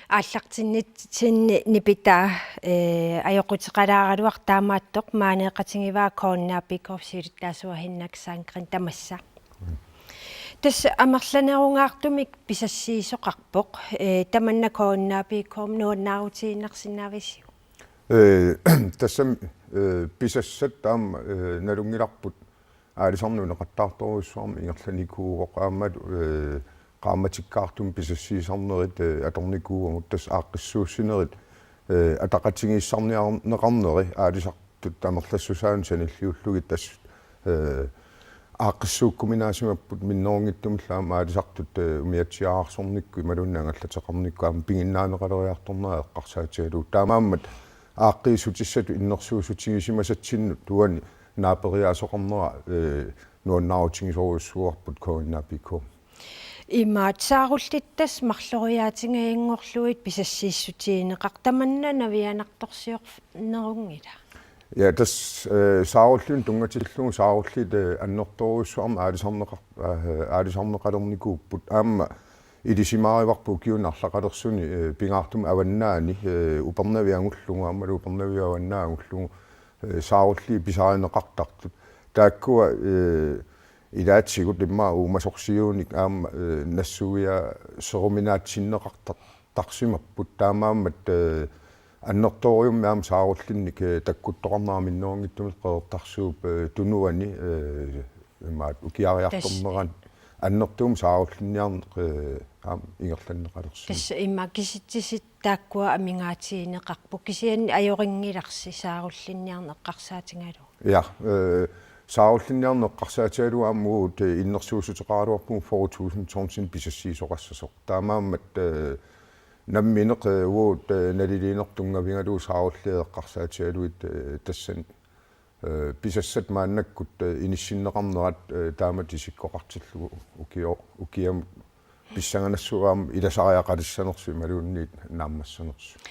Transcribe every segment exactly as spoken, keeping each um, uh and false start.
Aallartinnitsinni nipitaa, ee, ajoquteqalaaraluartoq taamaattoq maaneeqatigivaa K N A P K-p siulittaasua Henrik Sandgreen, tamassa. Tassa amerlanerungaartumik pisassiisoqarpoq, ee, tamanna K N A P K-p nuannaarutiinnarsinnaavisiuk? Ee, tassami, ee, pisassat taama, ee, nalunngilarput aalisarneq uneqattaartorujussuarmik ingerlanikuuvoq aammalu, ee, qaammatikkaartumik pisassiisarnerit, ee, atornikuugamik tassa aaqqissuussinerit, ee, ataqatigiissaarniarneqarneri aalisartut amerlassusaanut sanilliullugit tassa, ee, aaqqissuukkuminaasimapput minnerunngitsumillu aamma aalisartut, ee, umiatsiaararsornikkut imaluunniit angallateqarnikkut aamma piginnaaneqaleriartornera eqqarsaatigalugu. Taamaammat aaqqiissutissatut innersuussutigisimasinnut uani naaperiaasoqarnera, ee, nuannaarutigisorujussuuarput K N A P K. Imaat saarullit tassa marloriaatingajanngorlugit pisassiissutigineqartut tamanna navianartorsiornerunngilaq. Ja, tassa, ee, saarulliit tunngatillugu saarulliit, ee, annertoorujussuarmik aalisarneqar-, ee, aalisarneqalernikuupput aamma ilisimaarivarput ukiuni arlaqalersuni, ee, pingaartumik avannaani, ee, Upernavik angullugu aammalu Upernavimmi avannaani angullugu, ee, saarulliit pisarineqartartut. Taakkua, ee, ilaatigut immaqa uumasorsiuunik aamma, ee, nassuiaaseruminaatinneqartarsimapput taamaammat, ee, annertoorujussuarmik aamma saarullinnik, ee, takkuttoqarnera minnerunngitsumillu Qeqertarsuup, ee, tunuani, ee, imaat ukiariartornerani annertuumik saarullinniarneq, ee, aamma ingerlanneqalersimavoq. Tassa imaat kisitsisit taakkua amigaatigineqarput, kisianni ajorinngilarsi saarullinniarneq eqqarsaatigalugu? Ja, ee, saarullinniarneq eqqarsaatigalugu aamma uagut, ee, innersuussuteqaraluarpugut fyrre tusind tonsinik pisassiisoqassasoq. Taamaammat, ee, nammineq, ee, uagut, ee, naliliinertut tunngavigalugu saarulliit eqqarsaatigalugit, ee, tassani, ee, pisassat maannakkut, ee, inissinneqarnerat, ee, taamatut isikkoqartillugu ukio-, ukiamut pissanganassuaq aamma ilasariaqalissanersoq imaluunniit naammassanersoq.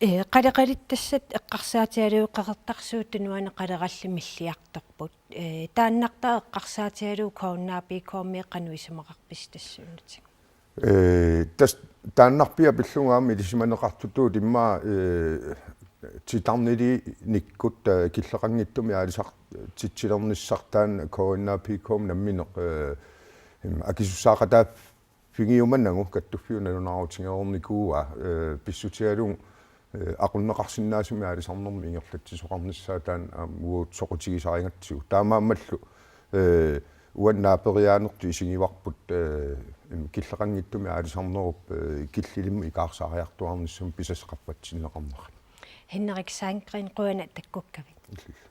Ee, qaleqalittassat eqqarsaatigalugu Qeqertarsuup Tunuani qalerallit milliartorput. Ee, taannartaa eqqarsaatigalugu K N A P K-mi qanoq isumaqarpisi tassuunatik? Ee, tassa taannarpiaq pillugu aamma ilisimaneqartutut immaqa, ee, titarniliinikkut, ee, killeqanngitsumik aalisartitsilernissartaa K N A P K-mi nammineq, ee, im-, akisussaaqataaffigiumanagu kattuffiup nalunaarutigereernikuuaa, ee, pissutigalugu, ee, aqunneqarsinnaasumik aalisarnermik ingerlatsisoqarnissaa taanna aamma uagut soqutigisarigatsigu. Taamaammallu, ee, uani naaperiaanertut isigivarput, ee, im-, killeqanngitsumik aalisarnerup, ee, killilimmut ikaarsaariartuaarnissamut pisassat qaffassinneqarnerat. Henrik Sandgreen, qujanaq takkukkavit. Illillu.